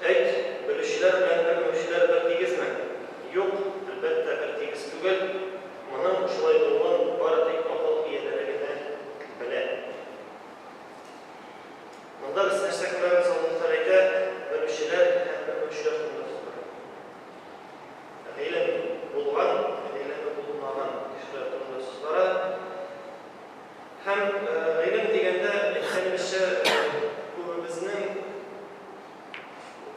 Әйт, белүчеләр белән белмәүчеләр бертигезме? Юк, әлбәттә, бертигез түгел. Моның шулай булуын бары тик акыл ияләре генә белә. Монда без нәрсә күрәбез, Аллаһ Тәгалә әйтә, белүчеләр һәм белмәүчеләр турында сүз бара. Гыйлем булган, гыйлеме булмаган кешеләр турында сүз бара. Һәм гыйлем дигәндә, әйткәнебезчә, күбебезнең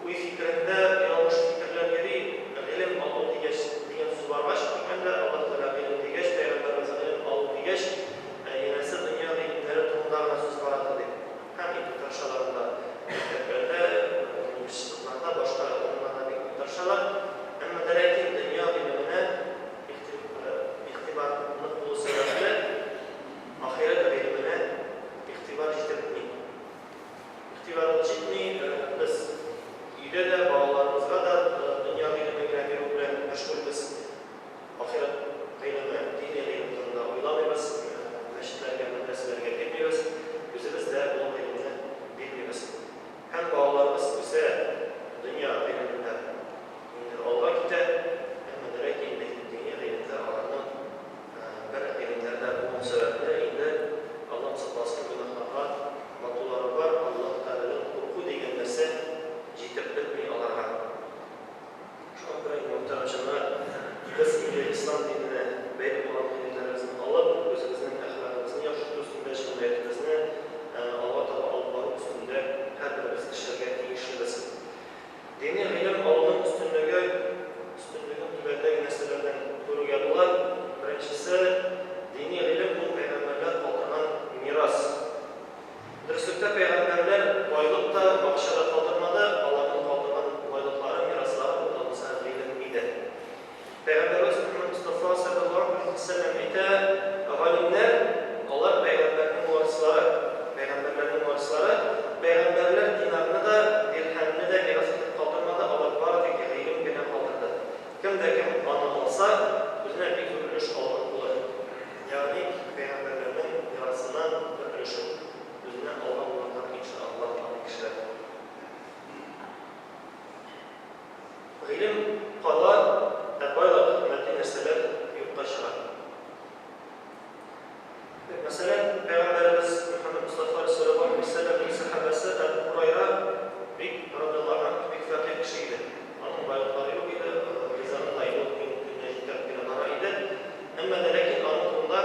уй-фикерендә ялгыш фикерләр йөри, гыйлем алу дигәч, дигән сүз баргач, Коръәндә Аллаһ Тәгалә гыйлем дигәч, пәйгамбәребез гыйлем алу дигәч, янәсе дөнья гыйлемнәре турында гына сүз барадыр дип. Һәм инде тырышалар анда мәктәпләрдә, университетларда, башка урыннарда бик нык тырышалар. Әмма дә ләкин дөнья гыйлеменә игътибар нык булу сәбәпле, ахирәт гыйлеменә игътибар җитеп бетми. Игътибарыбыз җитми, без өйдә дә, балаларыбызга да дөнья гыйлеме генә бирү белән мәшгульбез. Ахирәт гыйлеме, дини гыйлем турында уйламыйбыз, мәчетләргә, мәдрәсәләргә йөрмибез, үзебез дә ул гыйлемне бирмибез. Һәм балаларыбыз үсә, дөнья гыйлемендә инде алга китә, әмма дә ләкин дини гыйлемдә аларның бер гыйлемнәре дә булмау сәбәпле, инде, Аллам сакласын, гөнаһларга батулары бар, Аллаһ Тәгаләдән курку дигән нәрсә җитеп бетми аларга. Шуңа күрә инде, мөхтәрәм җәмәгать, без инде ислам диненә бәйле булган гыйлемнәребезне алып, үзебезнең әхлагыбызны яхшырту өстендә, җәмгыятебезне алга таба алып бару өстендә һәрберебез эшләргә тиешлебез. Дини гыйлем алуның өстенлеге, өстенлеген түбәндәге нәрсәләрдән күрергә була. Беренчесе, дини гыйлем ул пәйгамбәрләр калдырган мирас. Дөреслектә, пәйгамбәрләр байлык та, акча да калдырмады, аларның калдырган байлыклары, мираслары ул да булса гыйлем иде. Пәйгамбәребез Мөхәммәд Мостафа салләллаһу галәйһи вә сәлләм әйтә, Галимнәр, алар пәйгамбәрнең варислары, пәйгамбәрләрнең варислары, пәйгамбәрләр динарны да, дирһәмне дә мирас итеп калдырмады, алар бары тик гыйлем генә калдырды. Кем дә кем аны алса, үзенә бик зур өлеш алган булыр. Ягъни пәйгамбәрләрнең мирасыннан бер өлешен үзенә алган булырлар, инша Аллаһ, андый кешеләр. Гыйлем кала, ә байлык, матди нәрсәләр юкка чыга. Мәсәлән, пәйгамбәребез Мөхәммәд Мостафа салләллаһу галәйһи вә сәлләмнең сәхабәсе Әбү Һурайра бик, радиаллаһу анһу, бик фәкыйрь кеше иде. Аның байлыклары юк иде, ризыгын да юл көн көненә җиткереп кенә бара иде. Әмма дә ләкин аның турында,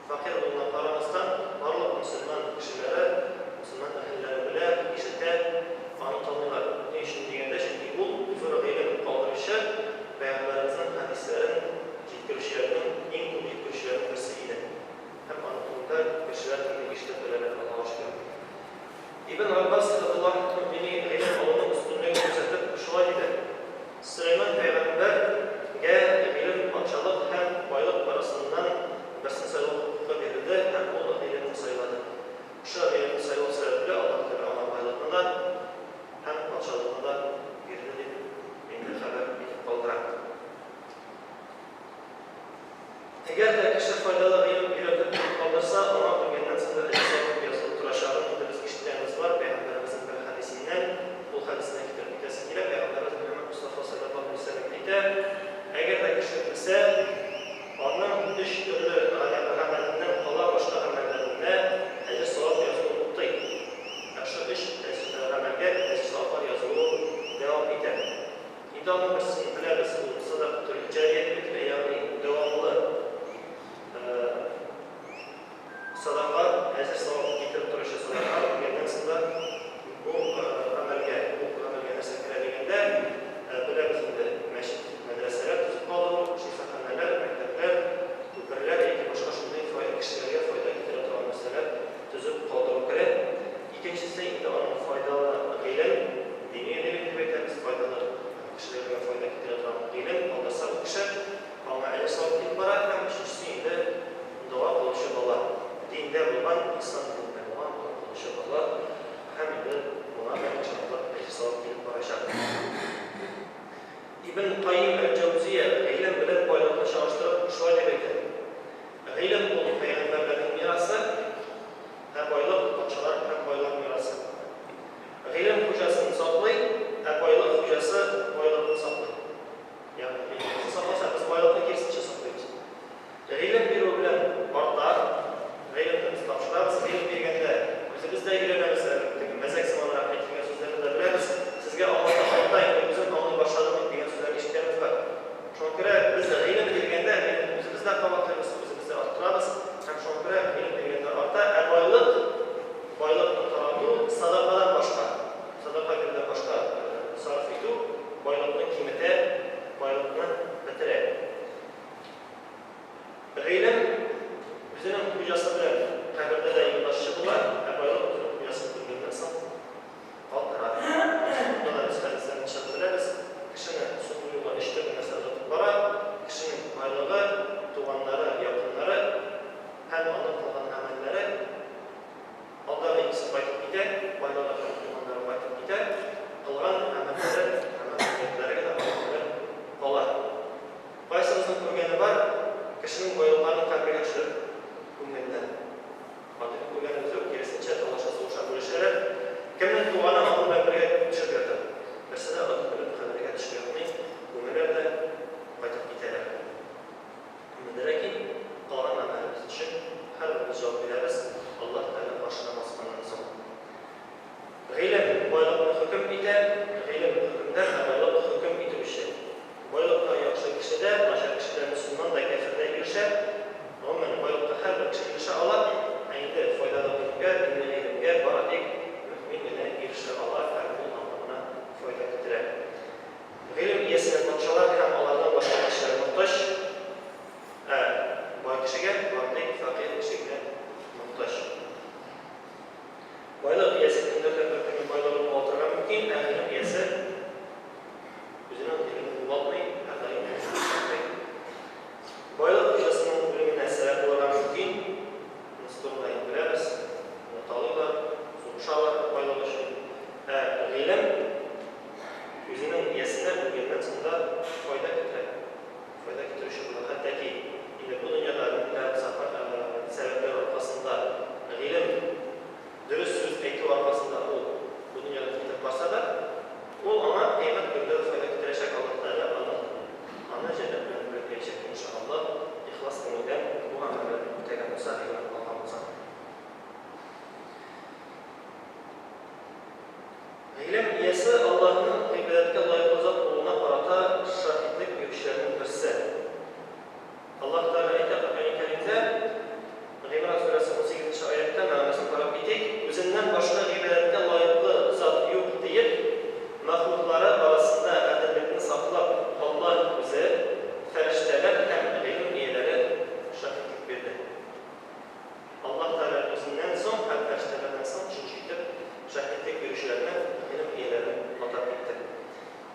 фәкыйрь булуына карамастан, барлык мөселман кешеләре, мөселман әһелләре белә, ишетә, аны таныйлар. Ни өчен дигәндә, чөнки ул зур гыйлем калдыручы, пәйгамбәребезнең хәдисләрен җиткерүчеләрнең, иң күп җиткерүчеләрнең берсе иде. Һәм аның турында кешеләр инде ишетеп беләләр, Аллага шөкер. Ибн Габбас радиаллаһу анһу дини гыйлем алуның өстенлеген күрсәтеп, шулай диде, Сөләйман пәйгамбәр гә гыйлем, патшалык һәм байлык арасыннан берсен сайлау хокукы бирелде һәм ул гыйлемне сайлады. Шушы гыйлемне сайлау сәбәпле Аллаһ Тәгалә аңа байлыкны да һәм патшалыкны да бирде, дип инде хәбәр итеп калдыра. Әгәр дә кеше файдалы гыйлем өйрәтеп калдырса, аңа үлгәннән соң да әҗер-савап язылып торачагын инде без ишеткәнебез бар, пәйгамбәребезнең бер хәдисеннән, ул хәдисне китереп китәсе килә, пәйгамбәребез Мөхәммәд Мостафа салләллаһу галәйһи вә сәлләм әйтә, Әгәр дә кеше үлсә, аның өч төрле гамәленнән кала башка гамәлләрендә әҗер-савап язылу туктый. Ә шул өч гамәлгә әҗер-саваплар язылу дәвам итә. Инде аның берсен беләбез, ул садакатул җария дип әйтелә, ягъни дәвамлы садака, әҗер-савап китереп торучы садака, үлгәннән соң да бу гамәлгә, бу гамәлгә нәрсә керә дигәндә, беләбез инде, мәчет, мәдрәсәләр төзеп калдыру, шифаханәләр, мәктәпләр, күперләр яки башка шундый кешеләргә файда китерә торган нәрсәләр төзеп калдыру керә. Икенчесе инде аның файдалы гыйлем, дини гыйлем дип әйтәбез, файдалы, кешеләргә файда китерә торган гыйлем калдырса бу кеше, аңа әҗер-савап килеп бара һәм өченчесе инде дога кылучы бала, диндә булган, ислам динендә булган дога кылучы бала һәм инде моңа да иншалла әҗер-савап килеп барачак. Ибн Кайим әл-Җәүзия гыйлем белән байлыкны чагыштырып шулай дип әйтә, Гыйлем ул, пәйгамбәрләрнең мирасы, Ә байлык, патшалар һәм байлар мирасы. Гыйлем хуҗасын саклый.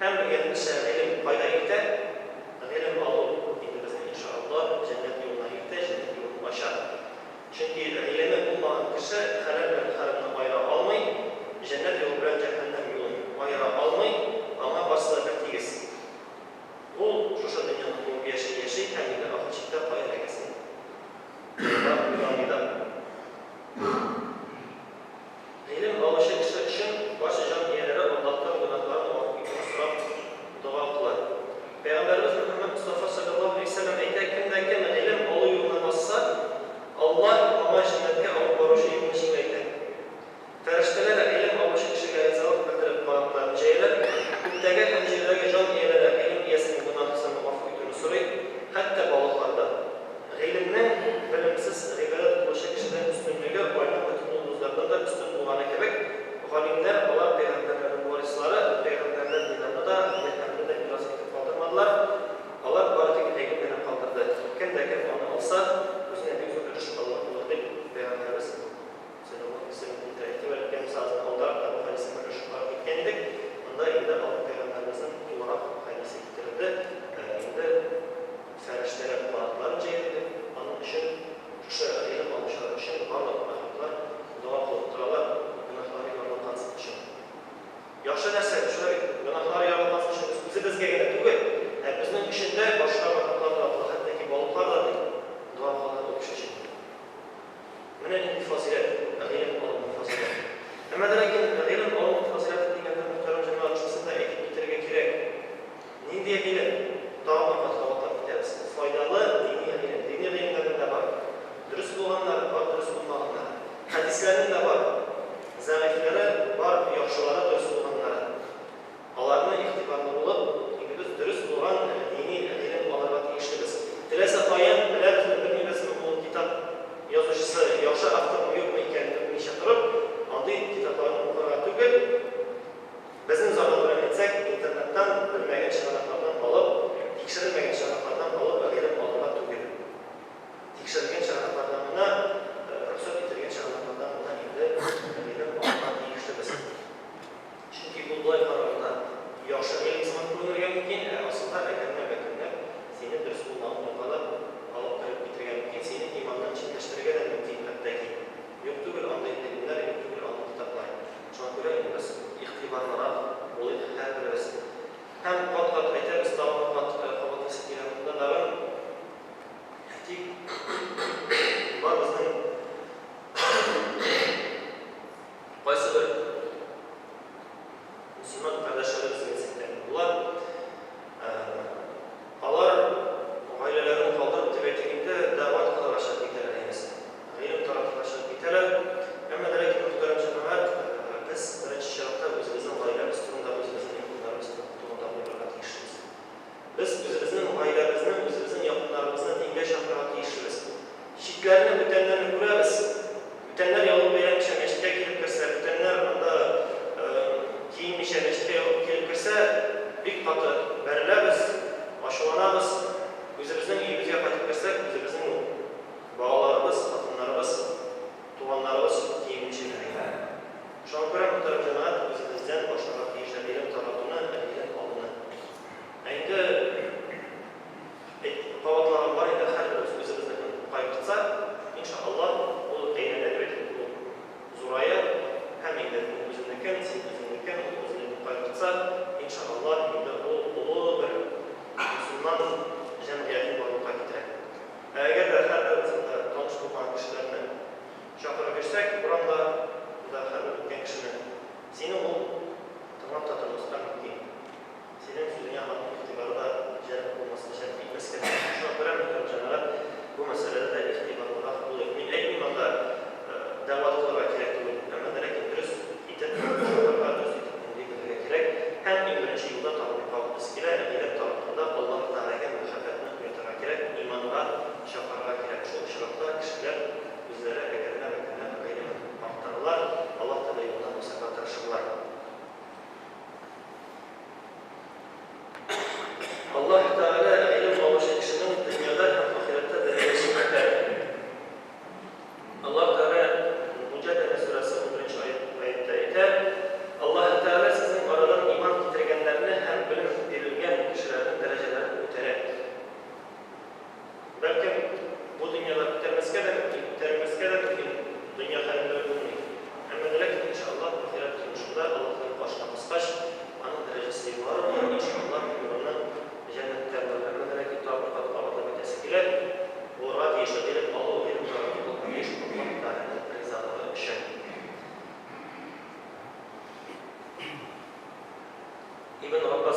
Һәм белгәнебезчә, гыйлем кайда илтә? Гыйлем алу инде безне, инша Аллаһ, җәннәт юлына илтә, җәннәт юлын ача. Чөнки гыйлеме булмаган кеше хәләл белән хәрамны аера алмый, җәннәт юлы белән җәһәннәм юлын аера алмый, аңа барсы да бертигез. Ул шушы дөньяны куып яши-яши һәм инде ахыр чиктә кая эләгәсен уйлап уйламый да. Гыйлем алучы кеше өчен барча җан ияләре Аллаһтан гөнаһларын гафу итүне сорап дога кыла. Пәйгамбәребез Мөхәммәд Мостафа салләллаһу галәйһи ва сәлләм әйтә, Кем дә кем гыйлем алу юлына басса, Аллаһ аңа җәннәткә алып баручы юлны җиңеләйтә. Фәрештәләр гыйлем алучы кешегә ризалык белдереп канатларын җәяләр, күктәге һәм җирдәге җан ияләре гыйлем иясенең гөнаһысын гафу итүне сорый, хәтта балыклар да. Гыйлемнең белемсез гыйбадәт кылучы кешедән өстенлеге айның бөтен йолдызлардан да өстен булганы кебек, галимнәр, алар пәйгамбәрләрнең варислары, пәйгамбәрләр динарны да, дирһәмне дә мирас итеп калдырмадылар, алар бары тик гыйлем генә калдырды. Кем дә кем аны алса, үзенә бик зур өлеш алган булыр, дип, пәйгамбәребез, салләллаһу галәйһи ва сәлләм, китерә. Игътибар иткәнебезчә, аз гына алдарак та бу хәдисне бер өлешен карап киткән идек. Монда инде пәйгамбәребезнең тулырак хәдисе китерелде. Инде. Фәрештәләр канатларын җәйде дип, аның өчен, шушы гыйлем алучылар өчен барлык мәхлуклар дога кылып торалар, гөнаһлары ярлыкансын өчен. Яхшы нәрсә, шулай бит, гөнаһлары ярлыкансын өчен без үзебезгә генә түгел, ә безнең өчен дә башка мәхлуклар дога кыла, хәтта ки балыклар да ди, дога кыла ул кеше өчен. Менә нинди фазыйләт, гыйлем алуның фазыйләте. Әмма дә ләкин гыйлем алуның фазыйләте дигәндә, мөхтәрәм җәмәгать, шунысын да әйтеп китәргә кирәк. Нинди гыйлем? Тагын бер кат кабатлап китәбез. Файдалы дини гыйлем. Дини гыйлемнәрнең дә бар. Дөрес булганнары, бар дөрес булмаганнары. Хәдисләрнең дә бар. Зәгыйфьләре, бар яхшылары, дөрес булганнары. Аларны игътибарлы булып, инде без дөрес булган дини гыйлем алырга тиешлебез. Теләсә каян, беләбезме, белмибезме, ул китап язучысы яхшы автормы, юкмы икәнен белмичә торып, андый китапларны укырга түгел, безнең заман белән әйтсәк, интернеттан, белмәгән чыганаклардан алып, тикшерелмәгән чыганаклардан алып гыйлем алырга түгел. Тикшерелгән чыганаклардан гына, рөхсәт ителгән чыганаклардан гына инде гыйлем алырга тиешлебез. Чөнки ул болай караганда яхшы гыйлем сыман күренергә мөмкин, ә асылда әкренләп-әкренләп сине дөрес булмаган юлга да алып кереп китергә мөмкин, сине иманнан читләштерергә дә мөмкин хәтта ки. Юк түгел андый гыйлемнәр, юк түгел андый китаплар. Шуңа күрә инде без игътибарлырак булыйк һәрберебез. Һәм кат-кат әйтәбез, тагын бер кат кабатлыйсы килә монда тагын. Тик бар безнең Кайсыбер мөселман кардәшләребез әйтсәк тә була, алар гаиләләрен калдырып дип әйтик инде, дәгъват кылырга чыгып китәләр янәсе, гыйлем таратырга чыгып китәләр. Әмма дә ләкин, мөхтәрәм җәмәгать, без беренче чиратта үзебезнең гаиләбез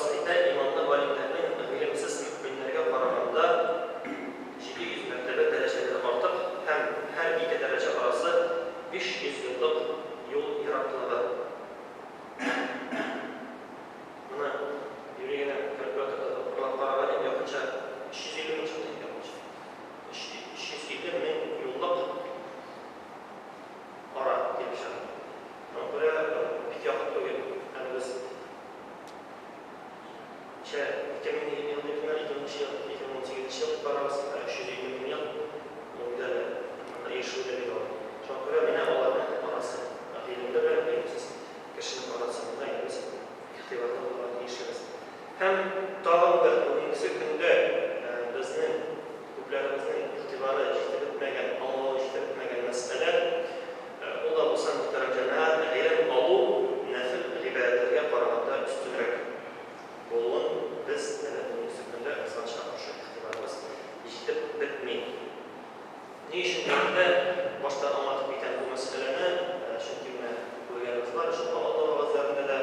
Аббас әйтә, Иманлы галимнәрнең гыйлемсез мөэминнәргә караганда 700 мәртәбә дәрәҗәләре артык һәм һәр ике дәрәҗә арасы 500 еллык юл ераклыгы. Моны юри генә калькуляторда тапкырлап караган идем, якынча 350 мең чыкты инде якынча. 350 мең юллык ара килеп чыга. Шуңа күрә бик якын түгел. Әле без ничә 2000 ел дип менә 2000 ел, 2018 ел дип барабыз, ә 350 мең ел ул бит әле монда ирешүе дә бик авыр. Шуңа күрә менә аларның арасы, гыйлемле белән гыйлемсез кешенең арасы, монда инде без игътибарлы булырга тиешебез. Һәм тагын бер бүгенгесе көндә безнең күпләребезнең игътибары җитеп бетмәгән, аңлавы җитеп бетмәгән мәсьәлә, ул да булса, мөхтәрәм җәмәгать, гыйлем алу нәфел гыйбадәтләргә караганда өстенрәк булуын без әле бүгенгесе көндә, кызганычка каршы, игътибарыбыз җитеп бетми. Ни өчен дигәндә, башта аңлатып китәм бу мәсьәләне, чөнки менә күргәнебез бар, җомга алды вәгазьләрендә дә,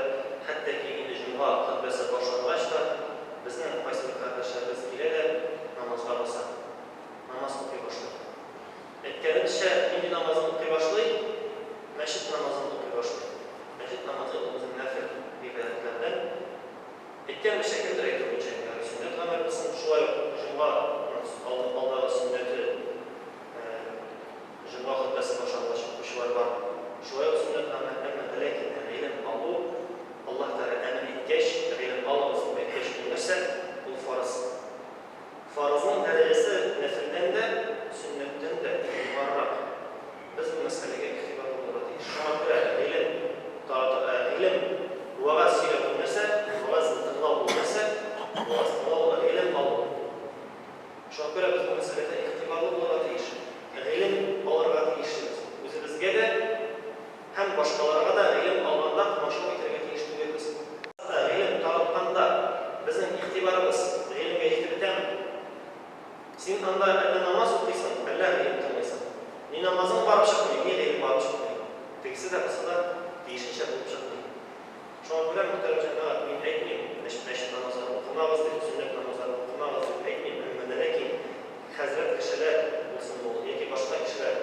хәтта ки инде җомга хөтбәсе башлангач та, безнең кайсыбер кардәшләребез килә дә намазга баса, намаз укый башлый. Әйткәнебезчә, нинди намазын укый башлый? Мәчет намазын укый башлый. Мәчет намазы ул безнең нәфел гыйбадәтләрдән. Әйткәнемчә, кемдер әйтү буенча инде аны сөннәт гамәл булсын, шулай ук җомга алдагы сөннәте, җомга хөтбәсе башлангач укучылар бар, шулай ук сөннәт гамәл, әмма дә ләкин гыйлем алу, Аллаһ Тәгалә әмер иткәч, гыйлем алыгыз дип әйткәч, ул нәрсә? Ул фарыз. Фарызның дәрәҗәсе нәфелдән дә, сөннәттән дә югарырак. Без бу мәсьәләгә игътибарлы булырга тиеш. Шуңа күрә гыйлем тарата, гыйлем, вәгазь сөйләү ул нәрсә, вәгазьне тыңлау ул нәрсә, вәгазь тыңлау ул гыйлем алу. Шуңа күрә без бу мәсьәләдә игътибарлы булырга тиеш. Гыйлем алырга тиешбез. Үзебезгә дә һәм башкаларга да гыйлем алганда комачау итәргә тиеш түгелбез. Гыйлем таратканда безнең игътибарыбыз гыйлемгә җитеп бетәме? Син анда әллә намаз укыйсың, әллә гыйлем тыңлыйсың. Ни намазың барып чыкмый, ни гыйлем барып чыкмый. Тегесе дә, бусы да тиешенчә булып чыкмый. Шуңа күрә, мөхтәрәм җәмәгать, мин әйтмим, мәчет мәчет намазларын укымагыз дип, сөннәт намазларын укымагыз дип әйтмим, әмма дә ләкин хәзрәт кешеләр булсын ул яки башка кешеләр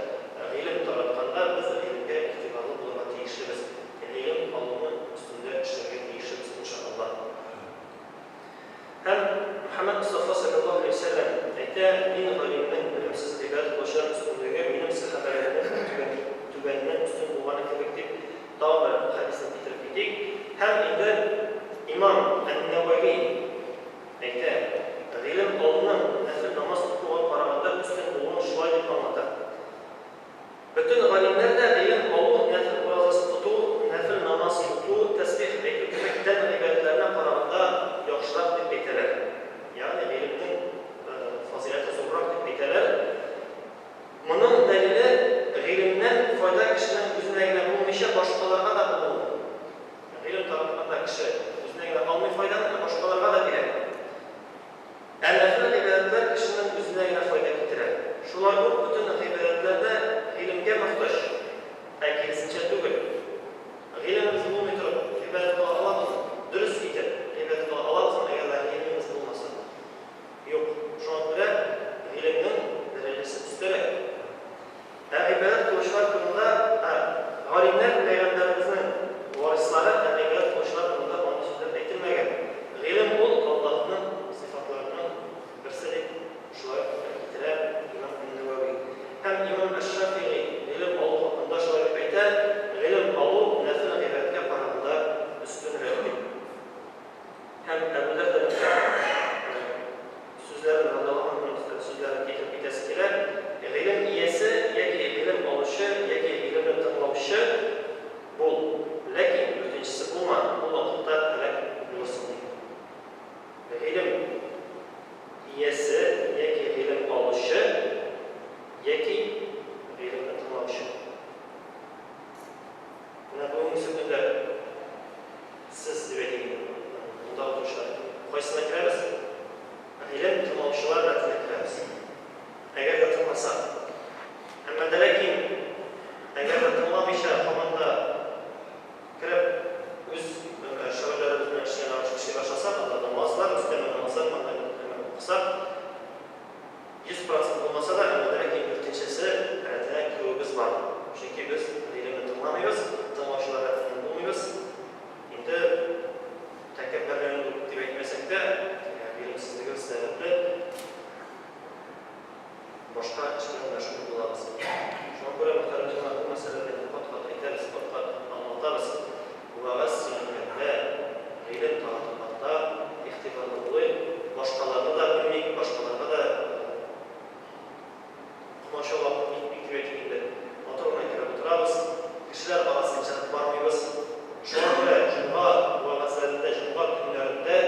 гыйлем таратканда без гыйлемгә игътибарлы булырга тиешлебез, гыйлем алуның өстендә эшләргә тиешебез, иншаАллаһ. Һәм Мөхәммәд Мостафа салләллаһу галәйһи вә сәлләм әйтә, Мин галимнең белемсез гыйбадәт кылучыдан өстенлеге минем сәхабәләремнең түбән түбәненнән өстен булганы кебек дип тагын бер хәдисне китереп китик. Һәм инде имам ән-Нәвәви әйтә, Гыйлем алуның нәфел намаз укуга караганда өстен булуын шулай дип аңлата, Бөтен галимнәр дә гыйлем алу, нәфел уразасы тоту, нәфел намаз уку, тәсбих әйтү кебек тән гыйбадәтләренә караганда яхшырак дип әйтәләр. Ягъни гыйлемнең фазыйләте зуррак дип әйтәләр. Моның дәлиле, гыйлемнән файда кешенең үзенә генә булмыйча, башкаларга да булуы. Гыйлем таратканда кеше үзенә генә алмый файданы, ә башкаларга да бирә. Ә нәфел гыйбадәтләр кешенең үзенә генә файда китерә. Шулай ук бөтен гыйбадәтләр дә гыйлемгә мохтаҗ, ә киресенчә түгел. Гыйлемебез булмый торып, гыйбадәт кыла алабызмы? Дөрес итеп гыйбадәт кыла алабызмы, әгәр дә гыйлемебез булмаса? Юк. Шуңа күрә гыйлемнең дәрәҗәсе өстәрәк. Ә гыйбадәт кылучылар турында, ә галимнәр пәйгамбәребезнең варислары, ә гыйбадәт кылучылар турында андый сүзләр әйтелмәгән. Гыйлем ул Аллаһның сыйфатларының берсе дип шулай ук китерә имам ән-Нәвәви. Һәм имам әш-Шафигый гыйлем алу хакында шулай дип әйтә, Гыйлем алу нәфел гыйбадәткә караганда өстенрәк дип. Һәм Әбү Дәрдәнең дә сүзләрен, радиаллаһу анһуның сүзләрен китереп китәсе килә, Гыйлем иясе яки гыйлем алучы яки гыйлемне тыңлаучы бул, ләкин дүртенчесе булма, ул вакытта һәлак булырсың, дигән. Гыйлем иясе яки гыйлем алучы яки гыйлемне тыңлаучы. Менә бүгенгесе көндә Сез, дип әйтик инде, монда утыручылар, кайсына керәбез? Гыйлем тыңлаучылар рәтенә керәбез. Әгәр дә тыңласак. Әмма дә ләкин, әгәр дә тыңламыйча һаман да кереп, үз шөгыльләребез белән эшли башласак, анда. Башка эш белән мәшгуль булабыз. Шуңа күрә, мөхтәрәм җәмәгать, бу мәсьәләдә инде кат-кат әйтәбез, кат-кат аңлатабыз. Вәгазь сөйләнгәндә, гыйлем таратылганда игътибарлы булыйк, башкаларны да бүлмик, башкаларга да комачаулап китмик дип әйтик инде. Матур гына иттереп утырабыз, кешеләр арасын чыгып бармыйбыз. Шуңа күрә җомга вәгазьләрендә, җомга көннәрендә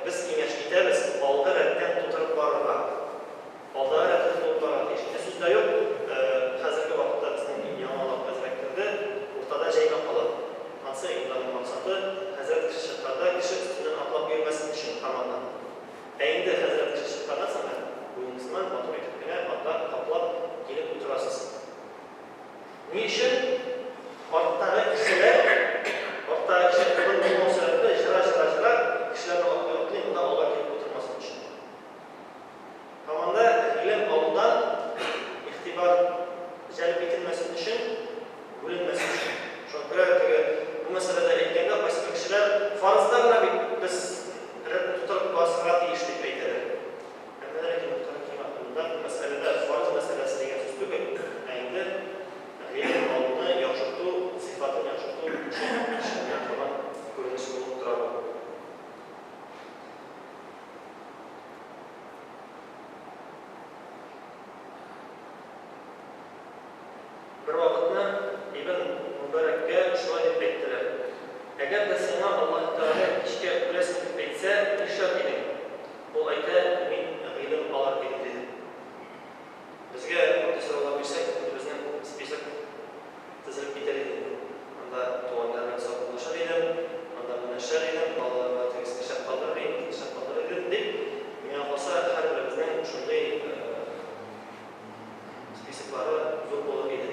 без киңәш итәбез, алгы рәттән тутырып барырга. Алдагы рәтле тулып барырга тиеш. Инде сүз дә юк, хәзерге вакытта безнең яңалык әзрәк керде, уртада җәймә кала. Ансы инде аның максаты, хәзрәт кеше чыкканда кеше өстеннән атлап йөрмәсен өчен һаман да. Ә инде хәзрәт кеше чыкканнан соң, менә буенгызман матур итеп кенә анда каплап килеп утырасыз. Ни өчен арттагы кешеләр, арттагы кеше урын булмау сәбәпле, җыра-җыра-җыра, кешеләрне атлый-атлый монда алга килеп утырмасын өчен. Һаман да гыйлем алудан игътибар җәлеп ителмәсен өчен, бүленмәсен өчен. Шуңа күрә теге бу мәсьәләдә әйткәндә кайсыбер кешеләр фарызда гына бит без рәтне тутырып басырга тиеш дип әйтәләр. Әмма дә ләкин мөхтәрәм җәмәгать, монда бу мәсьәләдә фарыз мәсьәләсе дигән сүз түгел, ә инде гыйлем алуны яхшырту, сыйфатын яхшырту өчен эшләнә торган күренеш булып тора бу. Бервакытны Ибн Мөбарәккә шулай дип әйттеләр, Әгәр дә сиңа Аллаһы Тәгалә кичкә үләсең дип әйтсә, нишләр идең? Ул әйтә, Мин гыйлем алыр идем, диде. Безгә мондый сораулар бирсәк, инде безнең список Тезелеп китәр иде инде. Анда туганнар белән саубуллашыр идем, анда моны эшләр идем, балаларга тегесен эшләп калдырыр идем, монысын эшләп калдырыр идем, дип, миңа калса, һәрберебезнең шундый списоклары зур булыр иде.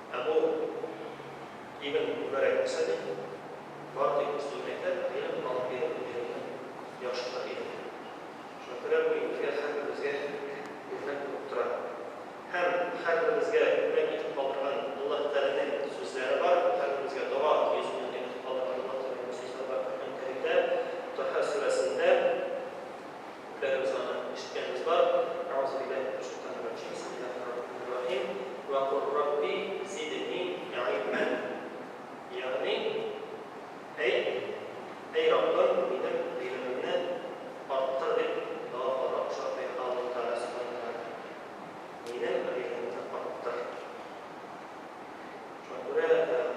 Ә бу Ибн Мөбарәк нәрсә ди? Бары тик бер сүзен әйтә, гыйлем алыр идем, гыйлемне яхшыртыр идем, ди. Шуңа күрә бу безгә һәрберебезгә үрнәк булып тора. Һәм һәрберебезгә үрнәк итеп калдырган Аллаһ Тәгаләнең сүзләре бар, һәрберебезгә дога йөзеннән өйрәтеп калдырган Аллаһ Тәгаләнең сүзләре бар Коръән Кәримдә, Таһа сүрәсендә, күпләребез аны ишеткәнебез бар, Әгъузу биллаһи минәш шайтанир раҗим, бисмиллаһир рахманир рахим, Вә кур рабби зидни гыйльмән. Ягъни, Әйт, Әй Раббым, минем гыйлемемне арттыр, дип дога кылырга куша Аллаһ Тәгалә Сөбханә ва Тәгалә. Минем гыйлемемне арттыр. Шуңа күрә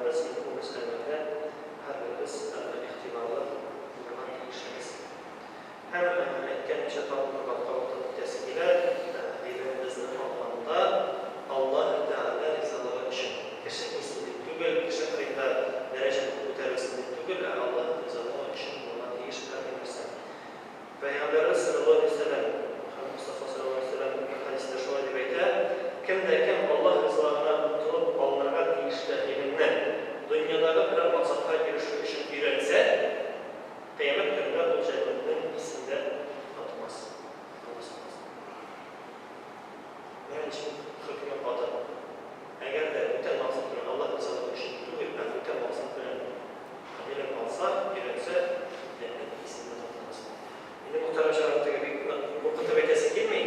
без инде бу мәсьәләләрдә һәрберебез игътибарлы булырга тиешлебез. Һәм, әйткәнемчә, тагын бер кат кабатлап үтәсе килә, гыйлемебезне алганда, Аллаһы Тәгалә ризалыгы өчен, кеше күрсен дип түгел, кеше кырыенда дәрәҗәне күтәрелсен дип түгел, ә Аллаһы ризалыгы өчен булырга тиеш һәрбер нәрсә. Пәйгамбәребез салләллаһу галәйһи ва сәлләм, Мөхәммәд Мостафа салләллаһу галәйһи ва сәлләм бер хәдистә шулай дип әйтә, Кем дә кем Аллаһ ризалыгына омтылып алынырга тиешле гыйлемне дөньядагы берәр максатка ирешү өчен өйрәнсә, Кыямәт көнендә ул җәннәтнең исен дә татымас. Алла сакласын. Менә ничек хөкеме каты. Әгәр дә бүтән максат белән, Аллаһ ризалыгы өчен түгел, ә бүтән максат белән гыйлем алса, өйрәнсә, җәннәт исен дә татымас. Инде мөхтәрәм җәмәгать, теге бик нык куркытып әйтәсе килми.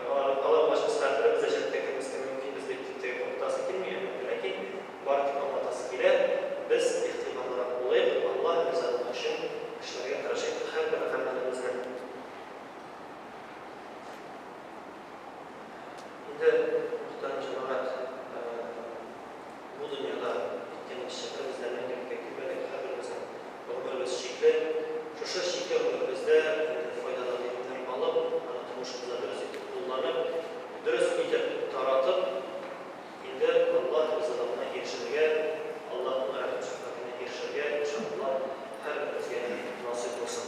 Алар алар булгач без һәрберебез дә җәннәткә кермәскә мөмкинбез дип теге куркытасы килми, әлбәттә, ләкин бары тик аңлатасы килә, без игътибарлырак булыйк, Аллаһ ризалыгы өчен эшләргә тырышыйк һәрбер гамәлебезне. Инде, мөхтәрәм җәмәгать, бу дөньяда әйткәнебезчә, беребез дә мәңгелеккә килмәдек, һәрберебезнең гомеребез чикле. Шушы чикле гомеребездә инде файдалы гыйлемнәр алып, аны тормышыбызда дөрес итеп кулланып, дөрес итеп таратып, инде Аллаһ ризалыгына ирешергә, Аллаһның рәхим-шәфкатенә ирешергә, иншаллаһ, һәрберебезгә насыйп булсын.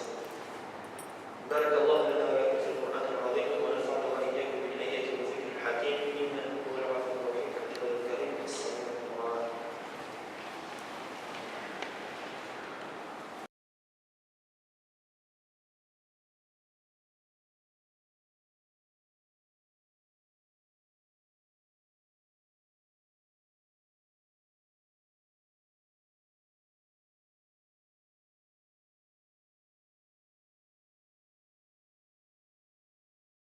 Бәрәкаллаһу.